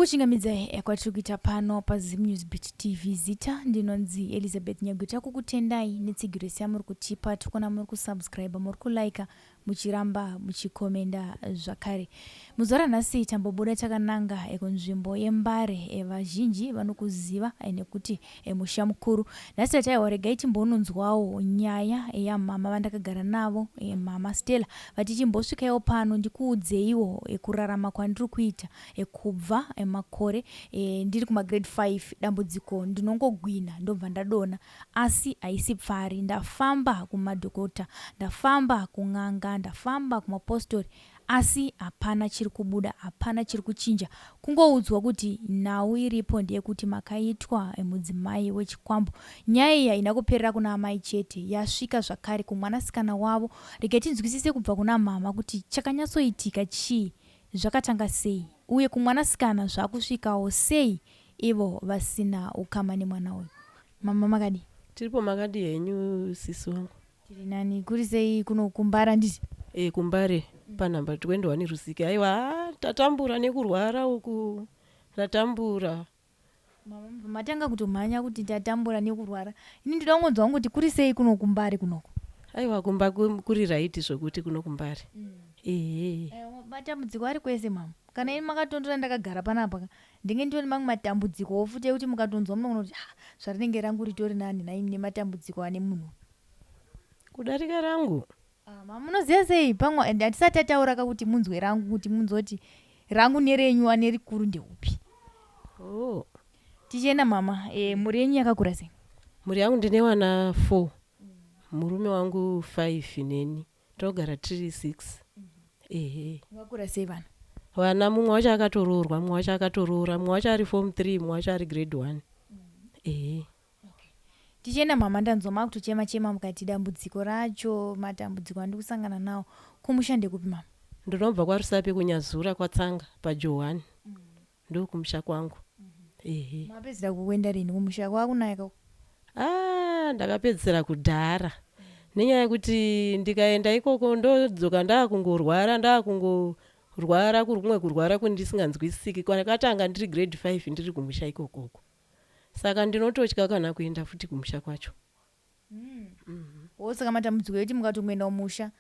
Kukuchingamidzai eh, kwatiri kuita pano paZimnews Beat TV. Zita ndinonzi Elizabeth Nyagwita, kukutendai netsigiro yese yamuri kutipa. Tikuona muri kusubscribe, muri kulike, muchiramba muchikomenda zvakare. Muzuva ranhasi tambobuda takananga eh, kunzvimbo yeMbare, eh, vazhinji vanokuziva eh, nekuti musha mukuru. Nhasi tataiwa regai timbononzwawo nyaya yamama vandakagara navo, mama Stella, vati chimbosvikaiwo pano ndikuudzeiwo kurarama kwandiri kuita kubva makore ndiri kumagrade 5. Dambudziko ndinongogwina ndobva ndadona, asi haisi pfari. Ndafamba kumadhokota, ndafamba kun'anga, ndafamba kumapostori, asi hapana chiri kubuda, hapana chiri kuchinja. Kungoudzwa kuti nhau iripo ndeyekuti makaitwa mudzimai wechikwambo. Nyaya iyi haina kuperera kuna amai chete, yasvika zvakare kumwanasikana wavo. Regai tinzwisise kubva kuna mama kuti chakanyatsoitika chii, zvakatanga sei, uye kumwanasikana zvakusvikawo sei ivo vasina ukama nemwana uyu. Mama, makadii? Tiripo, makadii henyu sisi wangu? Tiri nani. Kuri sei kuno kuMbare, handiti? E, kuMbare panhamba 21 Rusike. Aiwa, tatambura nekurwara uku, tatambura. Mama, matanga kutomhanya kuti tatambura nekurwara. Ini ndoda kungonzwa kuti kuri sei kuno kuMbare kunoko. Aiwa, kumba kuri right zvokuti kuno kuMbare. Ehe. Matambudziko ari kwese, mama. Kana ini makatondora ndakagara panapa ka, ndinge nditori mamwe matambudzikowo futi ekuti mukatonzwa munoona kuti ah, zvarinenge rangu ritori nani naini nematambudziko ane munhu. Kudarika rangu? Ah, mama, munoziva sei? Pamwe hatisati tataura ka kuti munzwe rangu, kuti munzoti rangu nerenyu ane rikuru ndeupi. Oh. Tichienda mama, mhuri yenyu yakakura sei? Mhuri yangu ndine vana 4, murume wangu 5 neni, togara tiri 6. Ehe. Vakura sei vana? Vana, mumwe wacho akatoroorwa, mumwe wacho akatoroora, mumwe wacho ari form 3, mumwe wacho ari grade 1. Ehe. Tichienda mama, ndanzwa makutochema chema mukati dambudziko racho, matambudziko andiri kusangana nawo. Kumusha ndekupi, mama? Ndinobva kwaRusape, kuNyazura, kwaTsanga, paJohani, ndokumusha kwangu. Ehe. Mapedzera kuenda rini kumusha? Kwakunaya kako? Ah, ndakapedzisira kudhara, nenyaya yekuti ndikaenda ikoko ndodzoka ndaakungorwara, ndaakungorwara kuri kumwe kurwara kundisinganzwisisiki kwakatanga ndiri grade 5 ndiri kumusha ikokoko. Saka ndinototya kana kuenda futi kumusha kwacho. Wo, saka matambudziko ekuti mukatongoenda kumusha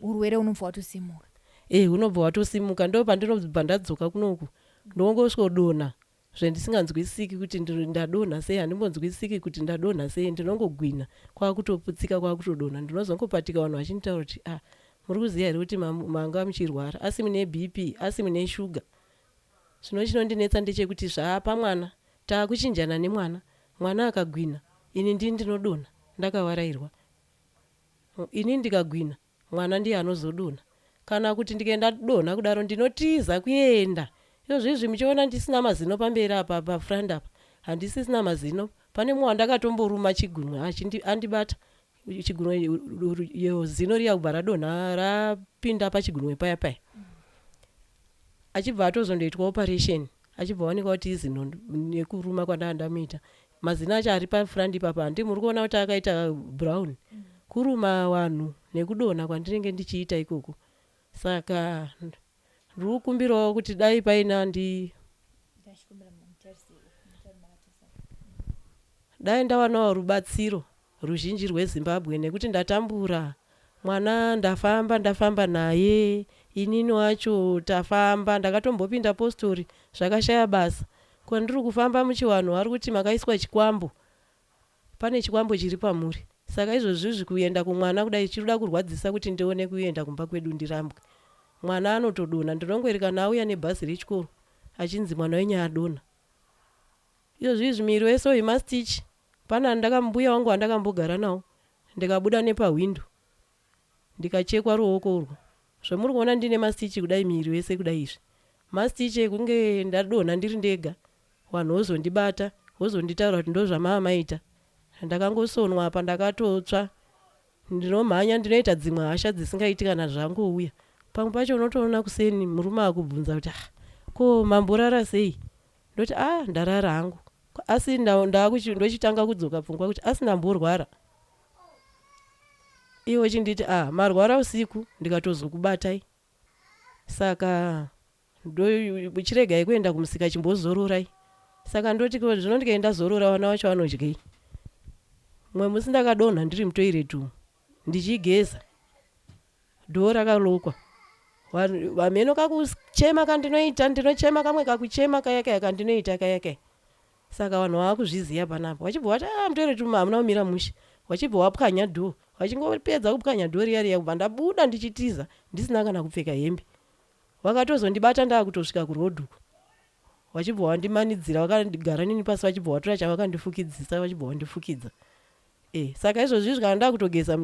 urwere unobva watosimuka? E, unobva watosimuka. Ndo pandinobva ndadzoka kunoku, ndongosvodonha zvendisinganzwisisiki kuti ndadonha sei. Handimbonzwisisiki kuti ndadonha sei. Ndinongogwina kwakutoputsika, kwakutodonha. Ndinozongopatika vanhu vachinditaura kuti, "Ah, muri kuziva here kuti manga muchirwara, asi mune BP, asi mune shuga?" Zvino chinondinetsa ndechekuti zvaapa mwana, taakuchinjana nemwana. Mwana akagwina, ini ndini ndinodonha ndakavarairwa. Ini ndikagwina, mwana ndiye anozodonha. Kana kuti ndikaenda donha kudaro, ndinotiza kuenda. Izvozvizvi muchiona ndisina mazino pamberi apa, pafront apa handisisina mazino. Pane mumwe wandakatomboruma chigunwe, andibata chigunwe, zino riya kubva radonha, rapinda pachigunwe paya paya, achibva atozondoitwa operation, achibva aonekwa kuti izino nekuruma kwandanga ndamuita. Mazino acho ari pafront ipapa, handi muri kuona kuti akaita brown, kuruma vanhu nekudonha kwandinenge ndichiita ikoko. Saka ndiri kukumbirawo kuti dai paina ndi dai ndawanawo rubatsiro ruzhinji rweZimbabwe, nekuti ndatambura. Mwana ndafamba, ndafamba naye, inini wacho tafamba. Ndakatombopinda postori, zvakashaya basa. Kwandiri kufamba muchivanhu vari kuti makaiswa chikwambo, pane chikwambo chiri pamuri. Saka izvozvizvi kuenda kumwana kudai chinoda kurwadzisa kuti ndione kuenda kumba kwedu ndirambwe. Mwana anotodonha, ndinongori kana auya nebhazi rechikoro achinzi mwana wenyu adonha. Izvozvizvi miri wese uyu mastitch. Pana ndakambuya wangu wandakambogara nawo, ndikabuda nepahwindo ndikachekwa ruoko urwo. Zvamuri kuona ndine mastitch kudai miri wese kudai, izvi mastitch ekunge ndadonha ndiri ndega. Vanhu vozondibata, vozonditaura kuti ndozvamaa maita. Ndakangosonwa apa, ndakatotsva. Ndinomhanya, ndinoita dzimwe hasha dzisingaiti kana zvangouya. Pamwe pacho unotoona kuseni murume akubvunza kuti, "Ah, ko mamborara sei?" Ndoti, "Ah, ndarara hangu." Asi ndochitanga kudzoka pfungwa kuti asi ndamborwara. Iwo chinditi, "Ah, marwara usiku ndikatozokubatai." Saka Chiregai kuenda kumusika chimbozororai. Saka ndoti ko zvino ndikaenda zorora vana vacho vanodyei? Mumwe musi ndakadonha ndiri mutoilet umu ndichigeza. Dhoo rakalokwa. Vamheno kakuchema kandinoita ndinochema kamwe kakuchema kaya kaya kandinoita kaya kaya. Saka vanhu vavakuzviziva panapa. Vachibva vati ah mutoilet umu hamuna kumira mushe. Vachibva vapwanya dhoo. Vachingopedza kupwanya dhoo riya riya kubva ndabuda ndichitiza ndisina kana kupfeka hembe. Vakatozondibata ndakutosvika kuroad uko. Vachibva vandimanidzira vakagara neni pasi vachibva vatora chavakandifukidzisa vachibva vandifukidza. E, saka izvozvi izvi kana ndakutogeza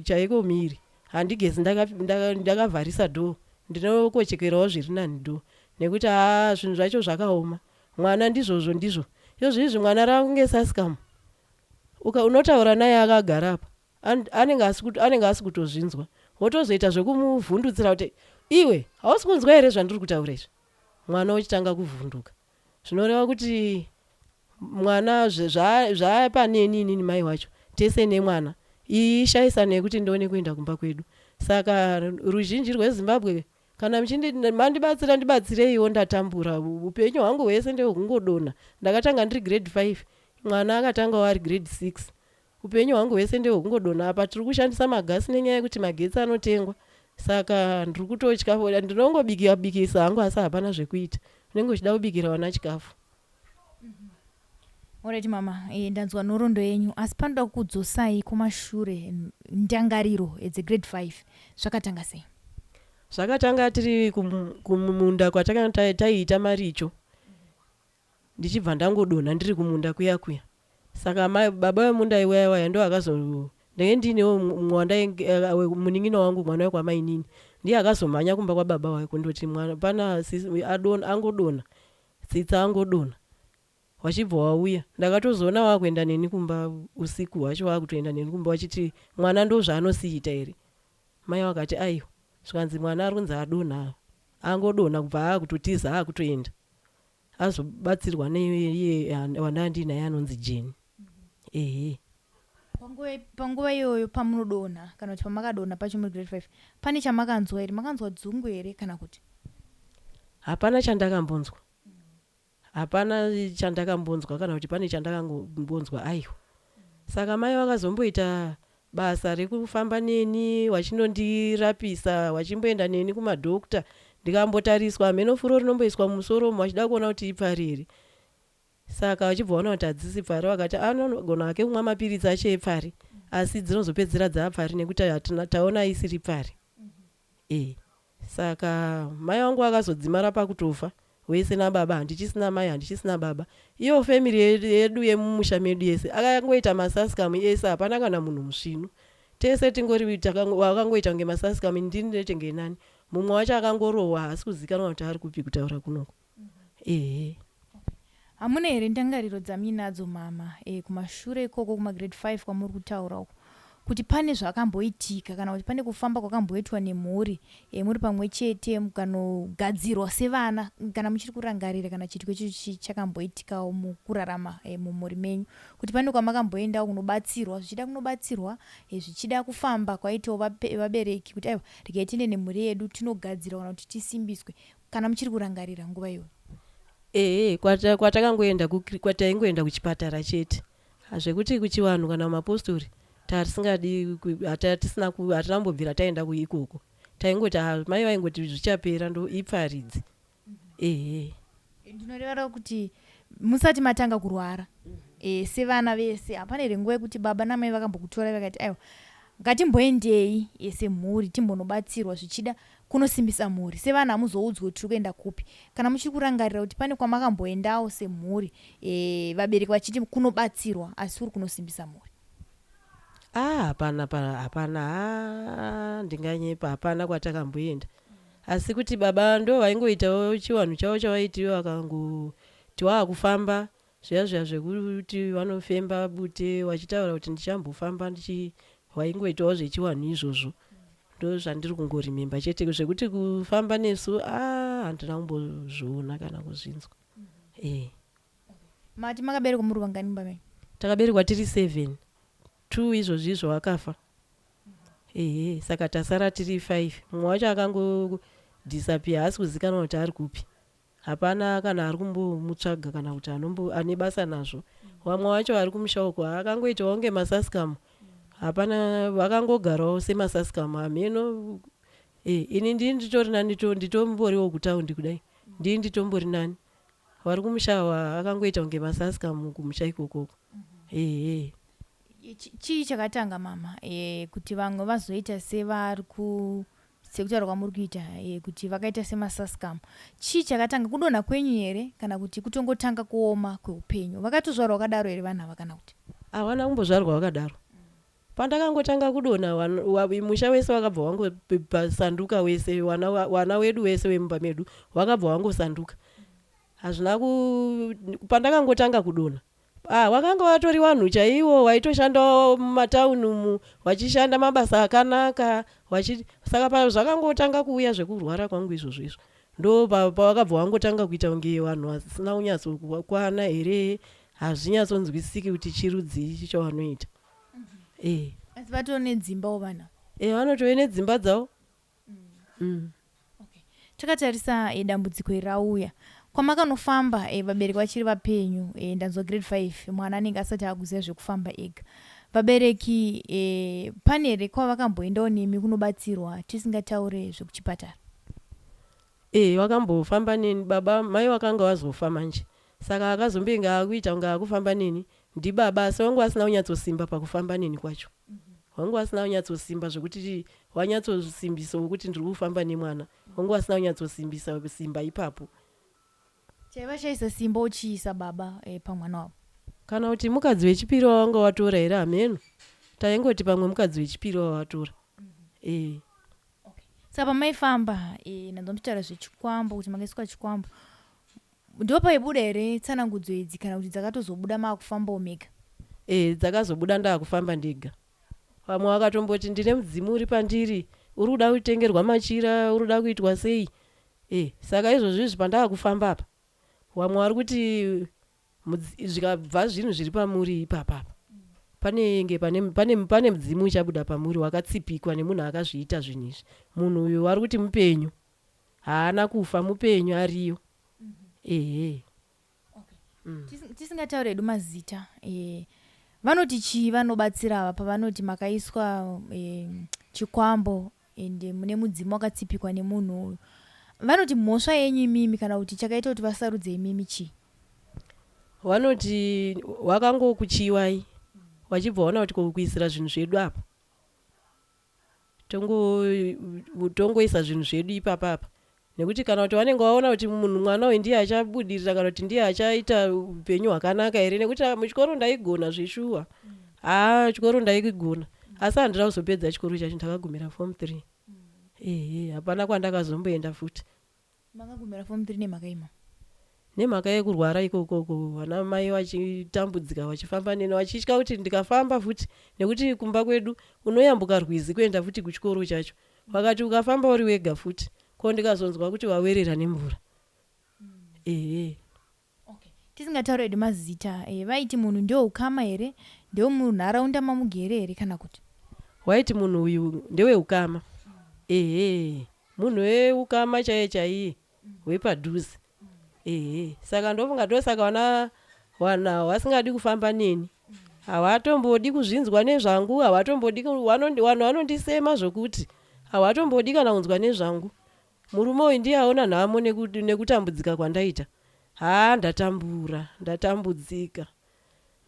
chaiko miri handigezi ndakavharisa ndaka door ndinokochekerawo zviri nani door nekuti haa zvinhu zvacho zvakaoma mwana ndizvozvo ndizvo izvozvi izvi mwana rakunge sasikamu unotaura naye akagara apa anenge anenge asi kutozvinzwa wotozoita zvekumuvhundutsira kuti iwe hausi kunzwa here zvandiri kutaura izvi mwana ochitanga kuvhunduka zvinoreva kuti mwana zvaapaneni inini mai wacho tese nemwana ishaisano yekuti ndione kuenda kumba kwedu saka ruzhinji rwezimbabwe kana muchindi mandibatsira ndibatsireiwo ndatambura upenyu hwangu hwese ndehwekungodonha ndakatanga ndiri grade 5 mwana akatangawo ari grade 6 Upenyu hwangu hwese ndehwekungodonha apa tiri kushandisa magasi nenyaya yekuti magetsi anotengwa saka ndiri kutotya ndinongobikira bikisa hangu asi hapana zvekuita unenge uchida kubikira vana chikafu. Alright mama, e, ndanzwa nhoroondo yenyu asi panoda kukudzosai kumashure ndangariro dze grade 5 zvakatanga sei? Zvakatanga tiri kumunda kwatakanga taiita maricho ndichibva ndangodonha ndiri kumunda kuya kuya saka mai baba vemunda iwaya waya ndo akazo ndenge ndiinewo mumwe wandainge eh, munin'ina wangu mwana wekwamainini ndiye akazomhanya kumba kwababa wake kundoti mwana pana sisi adona angodonha tsitsa angodonha wachibva wauya ndakatozoona wakuenda neni kumba usiku hwacho wakutoenda neni kumba wachiti mwana ndozvaanosiita here mai vakati aiwa zvikanzi mwana ari kunzi adonha angodonha kubva akutotiza akutoenda azobatsirwa neiye wandandinaye anonzi Jeni ehe. Panguva iyoyo pamunodonha kana kuti pamakadonha pacho muri grade 5 pane chamakanzwa here makanzwa dzungu here kana kuti hapana chandakambonzwa hapana chandakambonzwa kana kuti pane chandakambonzwa aiwa saka mai vakazomboita basa rekufamba neni vachinondirapisa vachimboenda neni kumadhokta ndikambotariswa hameno furo rinomboiswa mumusoro umu vachida kuona kuti ipfari here saka vachibva vaona kuti hadzisi pfari vakati anogona hake kumwa mapiritsi acho epfari asi dzinozopedzera dzaapfari nekuti taona isiri pfari e Saka mai vangu vakazodzimara pakutofa wese nababa handichisina mai handichisina baba. Iyo family yedu yemumusha medu yese akangoita masaskamu ese hapana kana munhu musvinu. Tese tingori wakangoita kunge masaskamu ndini ndinotenge nani. Mumwe wacho akangorohwa haasi kuzikanwa kuti ari kupi kutaura kunoku. Ehe. Hamuna here ndangariro dzamuinadzo mama e, kumashure ikoko kumagrade 5 kwamuri kutaura uko kuti pane zvakamboitika kana kuti pane kufamba kwakamboitwa nemhuri e, muri pamwe chete mukanogadzirwa sevana kana muchiri kurangarira kana chiitiko ichocho chakamboitikawo mukurarama e, mumhuri menyu kuti pane kwamakamboendawo kunobatsirwa zvichida kunobatsirwa e, zvichida kufamba kwaitawo vabereki kuti aiwa regai tiende nemhuri yedu tinogadzirwa kana kuti tisimbiswe Kana muchiri kurangarira nguva iyoyo. Ehe kwatakangoenda kwataingoenda kuchipatara chete zvekuti kuchivanhu kana kumapostori tatisingadi hatisina hatina kumbobvira taenda ikoko taingoti ah, mai vaingoti zvichapera ndo ipfaridzi ehe ndinorevara kuti musati matanga kurwara e, sevana vese hapana here nguva yekuti baba namai vakambokutora vakati aiwa ngatimboendei e, semhuri timbonobatsirwa zvichida Kunosimbisa mhuri. Sevana hamuzoudzwi kuti tiri kuenda kupi. Kana muchiri kurangarira kuti pane kwamakamboendawo semhuri e, vabereki vachiti kunobatsirwa asi kuri kunosimbisa mhuri. Ah, hapana pa hapana haa ndinganyepa hapana kwatakamboenda asi kuti baba ndo vaingoitawo chivanhu chavo chavaiti vakangoti waakufamba Zviya zviya zvekuti vanofemba bute vachitaura kuti ndichambofamba ndichi vaingoitawo zvechiwanhu izvozvo ndozvandiri kungorimemba chete zvekuti kufamba nesu ah handina kumbozviona kana kuzvinzwa eh Mati makaberekwa muri vangani mumba menyu? Takaberekwa tiri 7 two izvozvi izvo vakafa ehe saka tasara tiri 5 mumwe wacho akango Akatodisappear, haasi kuzikanwa kuti ari kupi. Hapana kana ari kumbomutsvaga kana kuti anombo ane basa nazvo. Vamwe vacho vari kumusha uko akangoitawo kunge masaskamu, hapana, vakangogarawo semasaskamu, hameno. E, ini ndii nditori nani, nditomboriwo kutaundi kudai, ndii nditombori nani. Vari kumusha ava akangoita kunge masaskamu kumusha ikokoko, ehe. Chii chakatanga mama kuti vamwe vazoita sevari ku sekutaura kwamuri kuita kuti vakaita semasaskamu? Chii chakatanga, kudonha kwenyu here kana kuti kutongotanga kuoma kweupenyu? Vakatozvarwa vakadaro here vanhu ava kana kuti? Havana kumbozvarwa vakadaro. Pandakangotanga kudonha, musha wese wakabva wangosanduka wese. Wana wedu wese wemumba medu wakabva wangosanduka. Hazvina ku pandakangotanga kudonha, ah, wakanga watori vanhu chaivo vaitoshandawo mumatauni umu, vachishanda mabasa akanaka vachi. Saka pazvakangotanga kuuya zvekurwara kwangu izvozvo izvo, ndo pavakabva wangotanga kuita kunge vanhu vasina kunyatsokwana here. Hazvinyatsonzwisiki kuti chirudzii ichi chavanoita e. Asi vatoo nedzimbawo vanhu? E, vanotove nedzimba dzavo. Takatarisa dambudziko iri rauya kwamakanofamba, vabereki vachiri vapenyu, ndanzwa grade 5, mwana anenge asati akuziva zvekufamba ega. Vabereki pane here kwavakamboendawo nemi kunobatsirwa, tisingataure zvekuchipatara? E, vakambofamba neni baba. Mai vakanga vazofa manje, saka akazombenge akuita kunge akufamba neni ndibaba, asi vangu vasina kunyatsosimba pakufamba neni kwacho. Vangu vasina kunyatsosimba zvekuti wanyatsosimbisawo kuti ndiri kufamba nemwana. Vangu vasina kunyatsosimbisa simba ipapo. Chaiva chaisa simba uchiisa baba pamwana wavo? Kana kuti mukadzi wechipiri wavanga watora here, hameno. Taingoti pamwe mukadzi wechipiri wavatora e. Saka pamaifamba, ndanzwa muchitaura zvechikwambo, kuti makaiswa chikwambo, ndo paibuda here tsanangudzo idzi kana kuti dzakatozobuda maakufambawo mega? E, dzakazobuda ndaakufamba ndega. Vamwe vakatomboti ndine mudzimu uri pandiri, uri kuda kutengerwa machira, uri kuda kuitwa sei. E, saka izvozvo izvi pandaakufamba apa, vamwe vari kuti zvikabva zvinhu zviri pamuri ipapapa, panenge pane mudzimu uchabuda pamuri wakatsipikwa nemunhu akazviita zvinhu izvi. Munhu uyu vari kuti mupenyu, haana kufa, mupenyu, ariyo, ehe. Tisingatauri hedu mazita, vanoti chii vanobatsira ava pavanoti makaiswa chikwambo ende mune mudzimu wakatsipikwa nemunhu uyu? Vanoti mhosva yenyu imimi kana kuti chakaita kuti vasarudze imimi chii? Vanoti wakangokuchiwai wachibva waona kuti kuisira zvinhu zvedu apa, tongoisa zvinhu zvedu ipapa apa, nekuti kana kuti vanenge vaona kuti munhu, mwana uyu ndiye achabudirira kana kuti ndiye achaita upenyu hwakanaka here. Nekuti muchikoro ndaigona zveshuwa, haa, chikoro ndaigona, asi handina kuzopedza chikoro chacho. Ndakagumira form 3, ehe, hapana kwandakazomboenda futi. Makagumira form 3 nemhaka ima? Nemhaka yekurwara ikokoko. Vana mai vachitambudzika vachifamba neni, vachitya kuti ndikafamba futi, nekuti kumba kwedu unoyambuka rwizi kuenda futi kuchikoro chacho. Vakati ukafamba uri wega futi, ko ndikazonzwa kuti wawerera nemvura, ehe. Okay. Tisingatauri hedu mazita, vaiti munhu ndeweukama here, ndewemunharaunda mamugere here kana kuti? Waiti munhu uyu ndeweukama, ehe, munhu weukama chaiye chaiye wepadhuze, ehe. Saka ndofunga ndosaka vana vanhu ava vasingadi kufamba neni. Havatombodi kuzvinzwa nezvangu, havatombodi. Vanhu vanondisema zvokuti havatombodi kana kunzwa nezvangu. Murume uyu ndiye aona nhamo nekutambudzika kwandaita. Haa, ndatambura, ndatambudzika.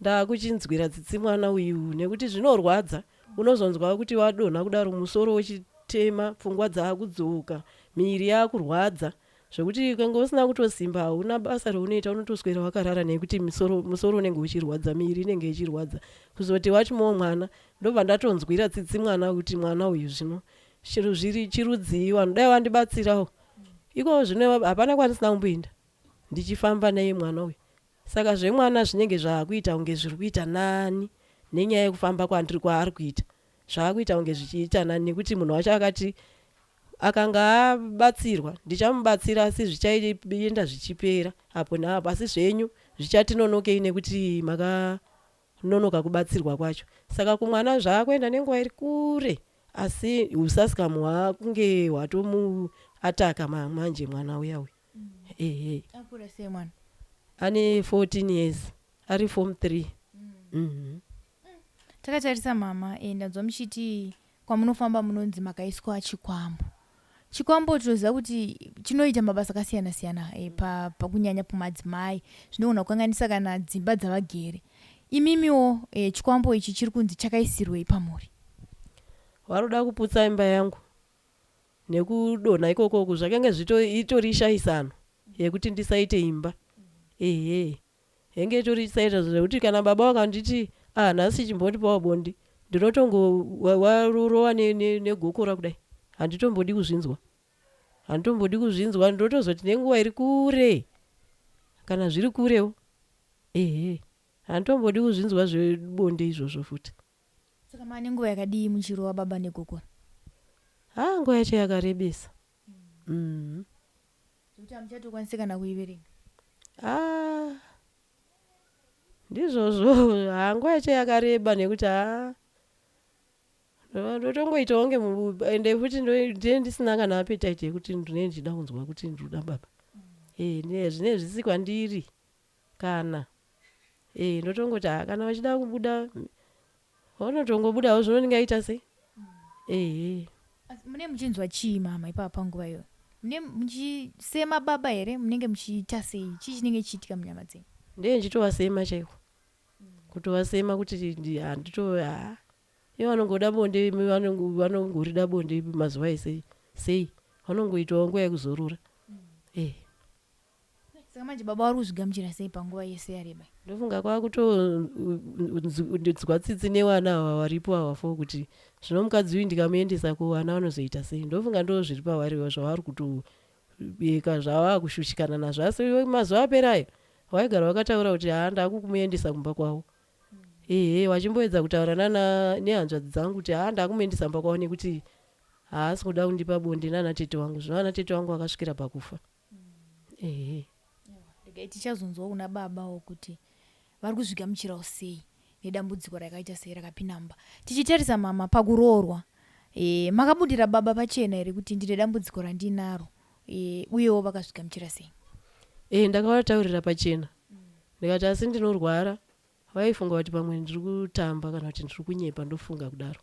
Ndakuchinzwira tsitsi mwana uyu nekuti zvinorwadza. Unozonzwa kuti wadonha kudaro, musoro uchitema, pfungwa dzaakudzoka, miviri yaakurwadza zvekuti kange usina kutosimba, hauna basa raunoita, unotoswera wakarara nekuti musoro unenge uchirwadza, miviri inenge ichirwadza. Kuzoti wachimowo mwana, ndobva ndatonzwira tsitsi mwana kuti mwana uyu zvino chiro zviri chirudzii? Vanhu dai vandibatsirawo iko zvino. Hapana kwandisina kumboenda ndichifamba naye mwana uyu. Saka zvemwana zvinenge zvaakuita kunge zviri kuita nani nenyaya yekufamba kwandiri kwaari kuita, zvaakuita kunge zvichiita nani nekuti munhu wacho akati akanga abatsirwa, ndichamubatsira, asi zvichaenda zvichipera apo neapo, asi zvenyu zvichatinonokei nekuti makanonoka kubatsirwa kwacho. Saka kumwana zvaakuenda nenguva iri kure, asi usasikamu hwakunge hwatomu. ataka manje mwana uya uya. Ehe. Akura sei mwana? Ane 14 years, ari form 3. Takatarisa mama, ndanzwa muchiti kwamunofamba munonzi makaiswa chikwambo. Chikwambo tinoziva kuti chinoita mabasa akasiyana siyana, pakunyanya pamadzimai, zvinogona kukanganisa kana dzimba dzavagere. Imimiwo, chikwambo ichi chiri kunzi chakaisirwei pamuri? Varoda kuputsa imba yangu nekudonha ikokoku. Zvakanga itori shaisano yekuti ndisaite imba. Ehe, henge itori saita zvekuti kana baba vakanditi, "Ah, nhasi chimbondipawo bonde," ndinotongo warova negokora kudai. Handitombodi kuzvinzwa, handitombodi kuzvinzwa. Ndinotozoti nenguva iri kure, kana zviri kurewo. Ehe, handitombodi kuzvinzwa zvebonde izvozvo futi. Saka mane nguva yakadii muchirova baba negokora? Ha, nguva yacho yakarebesa. Zvekuti hamuchatokwanisi kana kuiverenga? Ah, ndizvozvo. Ha, nguva yacho yakareba nekuti, ha, ndotongoitawo nge, ende futi ndine ndisina kana appetite yekuti ndinee ndichida kunzwa kuti ndinoda baba. E, zvinee zvisi kwandiri kana. E, ndotongoti, ha, kana vachida kubuda vanotongobudawo, zvino ndingaita sei? Ehe. Asi mune muchinzwa chii mama ipapa panguva iyoyo? Mune muchisema baba here? Munenge muchiita sei? Chii chinenge chichiitika munyama dzenyu? Ndee ndichitovasema chaiko, kutovasema kuti handito. Ha, ivo vanongoda bonde, vanongorida bonde mazuva ese sei, vanongoitawo nguva yekuzorora. E. Saka manje baba vari kuzvigamuchira sei panguva yese yareba? Ndofunga kwakutonzwa tsitsi nevana ava varipo ava fo, kuti zvino mukadzi uyu ndikamuendesa kuvana vanozoita sei? Ndofunga ndo zviri pavari zvavari kutobeka, zvava kushushikana nazvo. Asi mazuva apera ayo vaigara vakataura kuti, "Ha, ndakukumuendesa kumba kwavo." Ehe, vachimboedza kutaura nana nehanzvadzi dzangu kuti, "Ha, ndakumuendesa kumba kwavo nekuti haasi kuda kundipa bonde nana tete wangu." Zvino ana tete wangu vakasvikira pakufa. Ehe. Regai tichazonzwa kuna babawo kuti vari kuzvigamuchirawo sei nedambudziko rakaita sei rakapinda mumba. Tichitarisa mama, pakuroorwa, makabudira baba pachena here kuti ndine dambudziko randinaro, uyewo vakazvigamuchira sei? E, ndakavataurira pachena, ndikati, "Asi ndinorwara." Vaifunga kuti pamwe ndiri kutamba kana kuti ndiri kunyepa, ndofunga kudaro,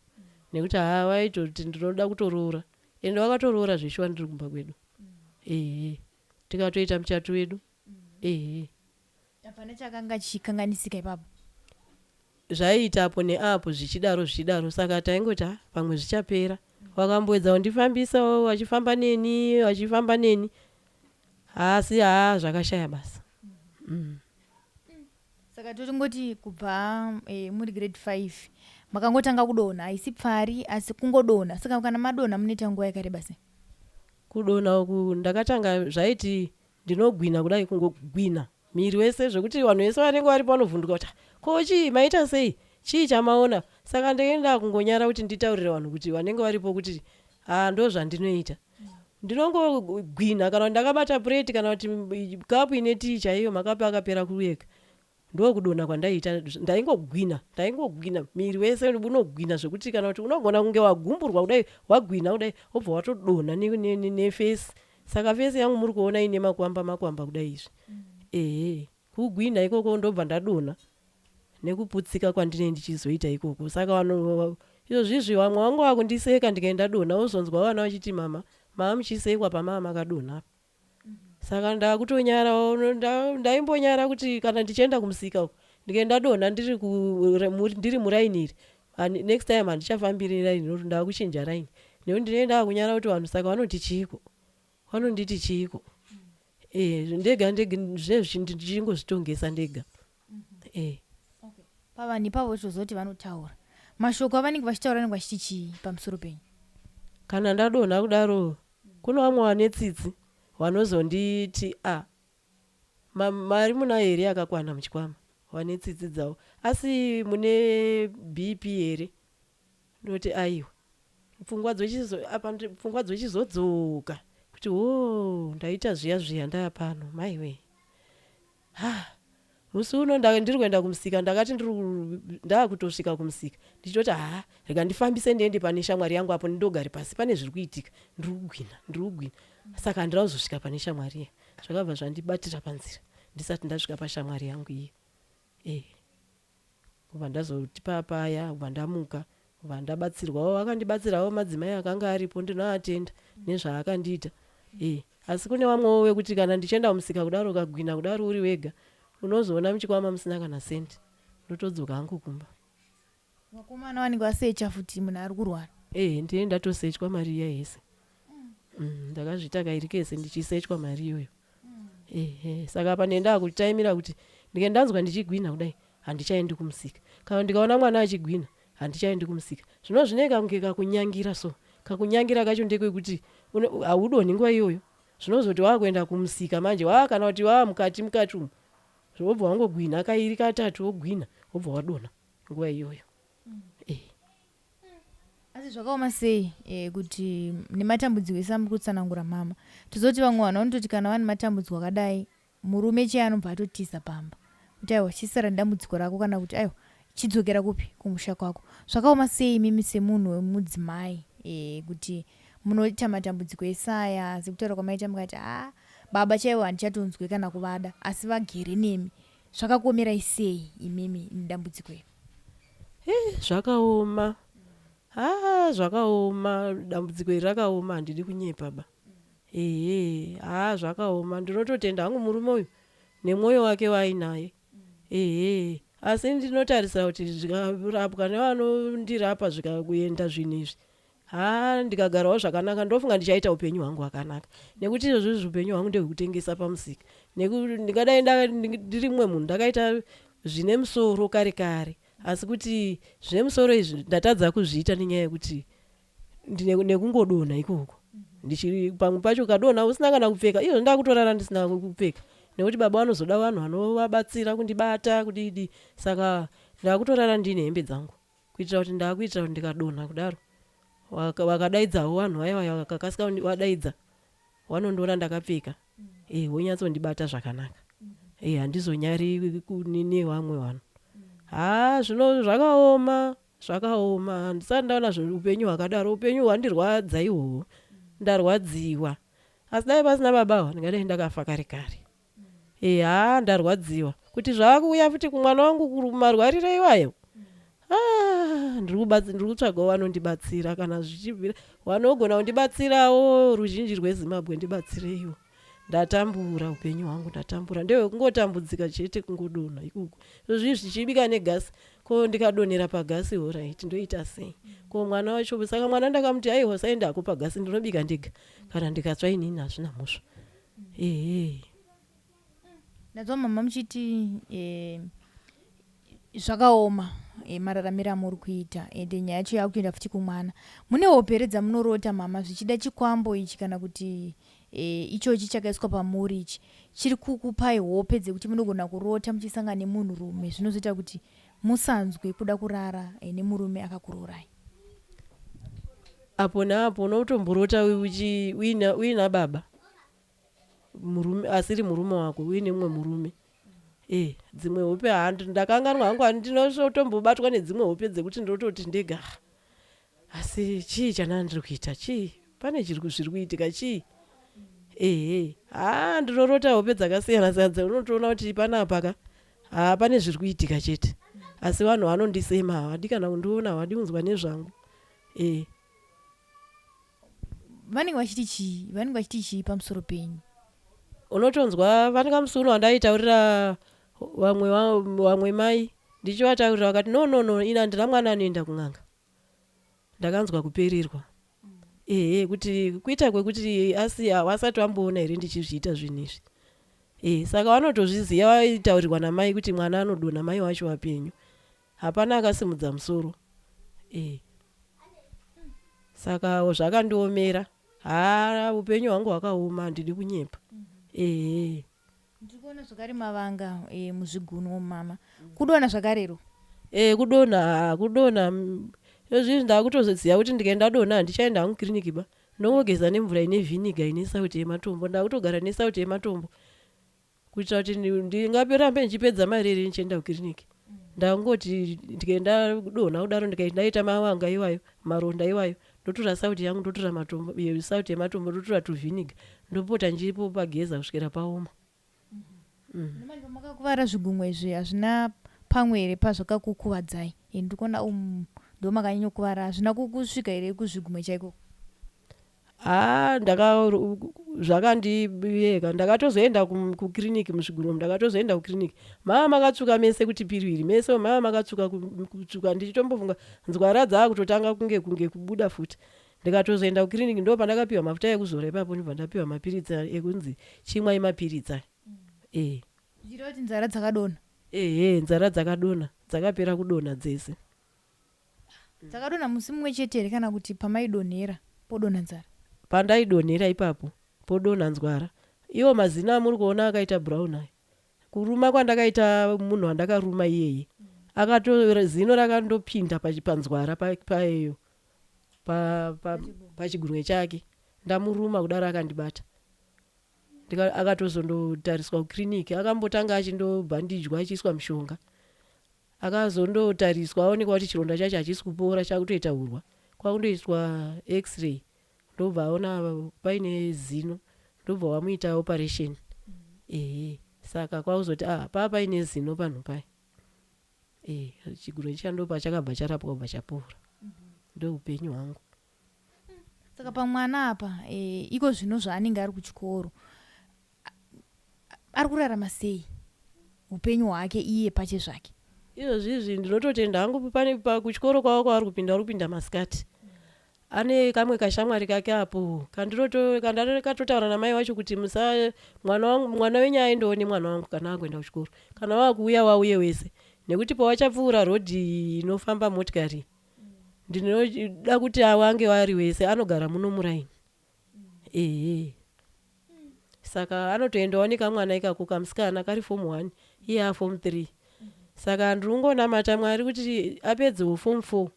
nekuti ha, vaitoti ndinoda kutoroora, ende vakatoroora zveshuwa ndiri kumba kwedu. Ehe, tikatoita muchato wedu. Ehe. Hapana chakanga chichikanganisika ipapo? Zvaiita apo neapo, zvichidaro zvichidaro. Saka taingoti, "Ha, pamwe zvichapera." Vakamboedza kundifambisawo, vachifamba neni, vachifamba neni, asi ha, zvakashaya basa. Saka totingoti kubva muri grade 5 makangotanga kudonha, haisi pfari asi kungodonha. Saka kana madonha munoita nguva yakareba sei? Kudonha uku ndakatanga, zvaiti ndinogwina kudai, kungogwina miri wese zvekuti vanhu vese vanenge varipo vanovhunduka kuti, "Ko chii, maita sei, chii chamaona?" Saka ndenge kungonyara kuti nditaurire vanhu kuti vanenge varipo kuti, "Ha, ndo zvandinoita, ndinongogwina." Kana kuti ndakabata pureti kana kuti kapu ine tii chaiyo, makapu akapera kuyeka, ndokudonha kwandaiita. Ndaingogwina, ndaingogwina miri wese unogwina zvekuti kana kuti unogona kunge wagumburwa kudai, wagwina kudai, wobva watodonha nefesi. Saka fesi yangu muri kuona ine makwamba makwamba kudai izvi. Ehe, kugwina ikoko, ndobva ndadonha nekuputsika kwandinee ndichizoita ikoko. Saka vanhu izvozvizvi vamwe vangu vakundiseka ndikaenda donha, wozonzwa vana vachiti, "Mama, maa muchisekwa pamaa makadonha." Saka ndakutonyara, ndaimbonyara kuti kana ndichienda kumusika uko ndikaenda donha ndiri muraini iri, next time handichafambiri raini nokuti ndakuchinja raini, nekuti ndinenge ndakunyara kuti vanhu saka vanoti chiiko, vanonditi chiiko. E, ndega ndega zvinezvi ndichingozvitongesa ndega. E. Pavanhu ipavo tozoti vanotaura mashoko avanenge vachitaura, vanenge vachiti chii pamusoro penyu? Kana ndadonha kudaro, kuno vamwe vane tsitsi vanozonditi, "A, mari munayo here yakakwana muchikwama?" Vane tsitsi dzavo. "Asi mune BP here?" Ndoti, "Aiwa." Pfungwa apa pfungwa dzochizodzoka kuti, "O, ndaita zviya zviya, ndaa pano, maiwe." Ha, Musi uno ndiri kuenda kumusika ndakati ndakutosvika kumusika ndichitoti haa rega ndifambise ndiende pane shamwari yangu apo ndindogare pasi pane zviri kuitika ndiri kugwina ndiri kugwina saka handina kuzosvika pane shamwari iya zvakabva zvandibatira panzira ndisati ndasvika pashamwari yangu iya e kubva ndazoti papaya kubva ndamuka kubva ndabatsirwawo vakandibatsirawo madzimai akanga aripo ndinoatenda nezvaakandiita e asi kune vamwewo vekuti kana ndichienda kumusika kudaro ukagwina kudaro uri wega unozoona muchikwama musina kana sendi ndotodzoka hangu kumba vakomana vanenge vasecha futi munhu ari kurwara e ndiye ndatosechwa mari iya yese mm, ndakazviita kairi kese ndichisechwa mari iyoyo ehe saka apa ndenda kutaimira kuti ndike ndanzwa ndichigwina kudai handichaendi kumusika kana ndikaona mwana achigwina handichaendi kumusika zvino zvine kange kakunyangira so kakunyangira kacho ndekwekuti haudonhi nguva iyoyo zvinozoti wakuenda kumusika manje waa kana kuti waa mukati mukati umu wobva wangogwina kairi katatu wogwina wobva wadonha nguva iyoyo mm. eh. Asi zvakaoma sei eh, kuti nematambudziko ese amuri kutsanangura mama tozoti vamwe vanhu vanototi kana vane matambudziko akadai murume cheye anobva atotiza pamba kuti aiwa chisara nedambudziko rako kana kuti aiwa chidzokera kupi kumusha kwako zvakaoma sei imimi semunhu wemudzimai eh, kuti munoita matambudziko ese aya sekutaura kwamaita mukati haa baba chaivo handichatonzwe kana kuvada asi vagere nemi zvakakuomerai sei imimi nedambudziko iri Eh, zvakaoma haa zvakaoma dambudziko iri rakaoma handidi kunyepa ba ehe haa zvakaoma ndinototenda hangu murume uyu nemwoyo wake waainaye ehe asi ndinotarisira kuti zvikarapwa nevanondirapa zvikakuenda zvinhu izvi haa ndikagarawo zvakanaka ndofunga ndichaita upenyu hwangu hwakanaka nekuti izvozvo izvi upenyu hwangu ndehwekutengesa pamusika ndingadai ndiri mumwe munhu ndakaita zvine musoro kare kare asi kuti zvine musoro izvi ndatadza kuzviita nenyaya yekuti nekungodonha ikoko ndichiri pamwe pacho ukadonha usina kana kupfeka izvo ndakutorara ndisina kupfeka nekuti baba vanozoda vanhu vanovabatsira kundibata kudidi saka ndakutorara ndiine hembe dzangu kuitira kuti ndakuitira kuti ndikadonha kudaro vakadaidzawo vanhu vaya vaya vakakasika vadaidza vanondiona ndakapfeka mm. e vonyatsondibata zvakanaka mm. e handizonyari nevamwe vanhu mm. haa zvino zvakaoma zvakaoma handisati ndaona upenyu hwakadaro upenyu hwandirwadza ihwohwo ndarwadziwa asi dai pasina baba ava ndingadai ndakafa kare kare e haa ndarwadziwa kuti zvaakuuya futi kumwana wangu marwarire iwayo ah, ndiri kutsvagawo vanondibatsira kana zvichibvira vanogona kundibatsirawo ruzhinji rwezimbabwe ndibatsireiwo ndatambura upenyu hwangu ndatambura ndehwekungotambudzika chete kungodonha ikuku izvozvi zvichibika negasi ko ndikadonhera pagasi horaiti ndoita sei ko mwana wacho saka mwana ndakamuti aiwa saenda hako pagasi ndinobika ndega kana ndikatsva inini hazvina mhosva ehe Ndanzwa mama muchiti eh, zvakaoma eh, mararamiro amuri kuita ende nyaya yacho yakutoenda futi kumwana. Mune hope here dzamunorota mama zvichida chikwambo ichi kana kuti eh, ichochi chakaiswa pamuri ichi chiri kukupai hope dzekuti munogona kurota muchisangana nemunhurume zvinozoita kuti musanzwe kuda kurara eh, nemurume akakuroorai? Apo neapo unotomborota uina baba murume asiri murume wako uine mumwe murume e dzimwe hope handi ndakanganwa hangu ndinotombobatwa nedzimwe hope dzekuti ndototi ndega asi chii chanaa ndiri kuita chii pane zviri kuitika chii ehe haa ndinorota hope dzakasiyana siyana dzaunotoona kuti panapa ka haa pane zviri kuitika chete asi vanhu vanondisema havadi kana kundiona havadi kunzwa nezvangu e Vanenge vachiti chii? Vanenge vachiti chii pamusoro penyu? Unotonzwa fanika musi uno wandaitaurira vamwe vamwe mai ndichivataurira vakati no no no ini handina mwana anoenda kun'anga. Ndakanzwa kupererwa. Ehe kuti kuita kwekuti asi havasati vamboona here ndichizviita zvinhu izvi. Eh saka vanotozviziva vaitaurirwa namai kuti mwana anodonha mai vacho vapenyu. Hapana akasimudza musoro eh. Saka zvakandiomera haa upenyu hwangu hwakaoma handidi kunyepa ehe. Ndiri kuona zvakare mavanga e, muzvigunwe mama kudonha zvakarero e kudonha haa kudonha izvizvi ndakutoziva kuti ndikaenda donha handichaenda hangu kiriniki ba ndongogeza nemvura ine vhiniga ine sauti yematombo ndakutogara nesauti yematombo. Kuitira kuti ndingarambe ndichipedza mari here ndichienda kukiriniki. Ndangoti ndikaenda donha kudaro ndikaita ndaita mawanga iwayo, maronda iwayo, ndotora sauti yangu ndotora matombo, sauti yematombo ndotora tuvhiniga ndopota ndichipo pageza kusvikira paoma. Manje pamakakuvara zvigumwe izvi hazvina pamwe here pazvakakukuvadzai? Eh, ndiri kuona umu ndomakanyanyokuvara hazvina kukusvika here kuzvigumwe chaiko? Haa ndaka zvakandiyeka ndakatozoenda kukiriniki muzvigumwe ndakatozoenda kukiriniki mama makatsvuka mese kuti piriviri mese mama makatsvuka kutsvuka ndichitombofunga nzwara dzaakutotanga kunge kunge kubuda futi ndikatozoenda kukiriniki ndo pandakapiwa mafuta ekuzora ipapo ndibva ndapiwa mapiritsi ekunzi chimwai mapiritsi aya e zvichireva kuti nzara dzakadonha ehe nzara dzakadonha dzakapera kudonha dzese Dzakadonha musi mumwe chete here kana kuti pamaidonhera podonha nzara? Pandaidonhera ipapo podonha nzwara. Iwo mazino amuri kuona akaita brown ayo. Kuruma kwandakaita munhu wandakaruma iyeye akato zino rakandopinda panzwara paeyo pachigunwe chake ndamuruma kudaro akandibata akatozondotariswa kukiriniki akambotanga achindobhandijwa achiiswa mishonga Akazondotariswa aonekwa kuti chironda chacho hachisi kupora chakutoita hurwa kwakundoiswa x-ray ndobva aona paine zino ndobva wamuita operation ehe saka kwakuzoti ah paa paine zino panhu paya eh chiguro chiya ndopachakabva charapwa kubva chapora ndoupenyu hwangu. Saka pamwana apa e, iko zvino zvaanenge ari kuchikoro ari kurarama sei upenyu hwake iye pache zvake? Izvozvi izvi ndinototenda hangu pane kuchikoro kwavo kwavari kupinda vari kupinda masikati ane kamwe kashamwari kake apo kandakatotaura namai vacho kuti musa mwana wangu mwana wenyu aendewo nemwana wangu kana akuenda kuchikoro kana wakuuya wauye wese nekuti pawachapfuura rodhi inofamba motikari ndinoda kuti awange wari wese anogara muno muraini ehe saka anotoendawo nekamwana ikako kamusikana kari form one iye aform three saka ndiri kungonamata mwari kuti apedzewo form four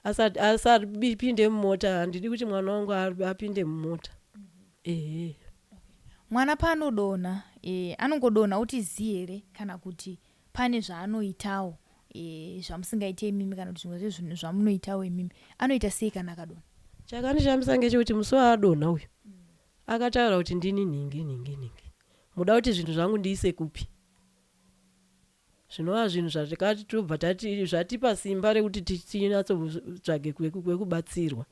asapinde mumota handidi kuti mwana wangu apinde mumota ehe mwana paanodonha e, anongodonha oti zii here kana kuti pane zvaanoitawo e, zvamusingaite imimi kana kuti zvimwe zvezvinhu zvamunoitawo imimi anoita sei kana akadonha Chakandishamisa ngechekuti musi waadonha uyu akataura kuti ndini nhingi nhingi nhingi muda kuti zvinhu zvangu ndiise kupi zvinova zvinhu zvatikati tobva tati zvatipa simba rekuti tinyatsotsvage kwekubatsirwa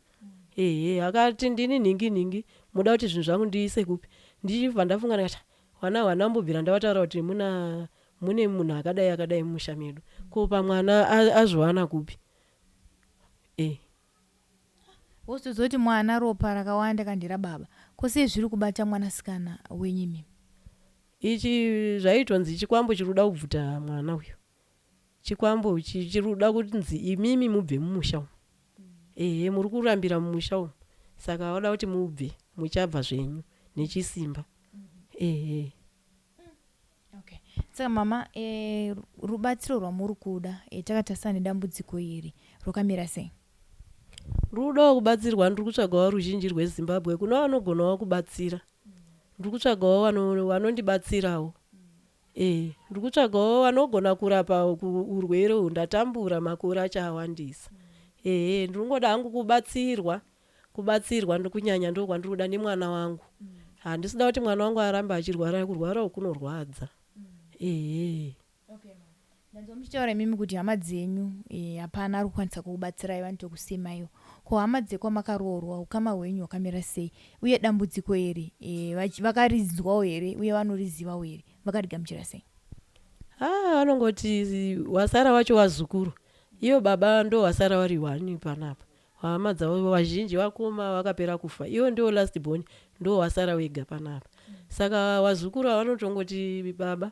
ehe akati ndini nhingi nhingi muda kuti zvinhu zvangu ndiise kupi ndichibva ndafunga ndikati hwana hwana ambobvira ndavataura kuti muna mune munhu akadai akadai mumusha medu ko pamwana azviwana kupi e Wozotozoti mwana ropa rakawanda ka nderababa. Ko sei zviri kubata mwanasikana wenyu imimi? Ichi zvaitonzi chikwambo chiri kuda kubvuta mwana uyu. Chikwambo chiri kuda kunzi imimi mubve mumusha umu. Ehe muri kurambira mumusha umu. Saka vada kuti mubve muchabva zvenyu nechisimba. Ehe. Okay. Saka mama e, rubatsiro rwamuri kuda e, takatarisana nedambudziko iri rwakamira sei? Rudo kubatsirwa ndiri kutsvagawo ruzhinji rweZimbabwe kune vanogonawo kubatsira. Ndiri kutsvagawo vanondibatsirawo. E, ndiri kutsvagawo vanogona kurapa urwere uhu ndatambura makore acho awandisa. Ehe, ndiri kungoda hangu kubatsirwa Kubatsirwa ndikunyanya ndokwandiri kuda nemwana wangu. Handisida kuti mwana wangu arambe achirwara kurwara uku kunorwadza. Ehe. Okay mama. Ndanzwa muchitaura imimi kuti hama dzenyu eh, hapana ari kukwanisa kukubatsirai vanotokusemaiwo. Ko hama dzekwamakaroorwa ukama hwenyu hwakamira sei? Uye dambudziko iri eh, vakarinzwawo here uye vanorizivawo here? Vakarigamuchira sei? Ah, vanongoti wasara wacho wazukuru. Iyo baba ndo wasara wari one panapa. Hama dzavo vazhinji vakoma vakapera kufa iwe ndiwo last born ndiwo wasara wega panapa saka vazukuru ava vanotongoti baba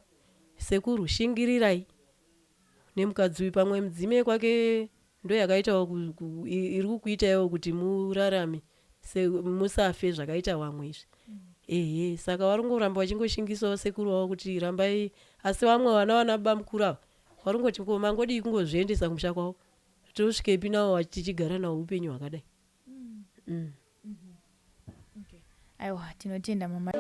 sekuru shingirirai nemukadzi uyu pamwe mudzime kwake ndoyakaitawo iri kukuitaiwo kuti murarame musafe zvakaita vamwe izvi ehe saka vari kungoramba vachingoshingisawo sekuru vavo kuti rambai asi vamwe vana vana bamukuru ava vari kungoti ko mangodii kungozviendesa kumusha kwavo Tosvikepi nawo tichigara nawo upenyu hwakadai? Mm. Okay. Aiwa, tinotenda mama.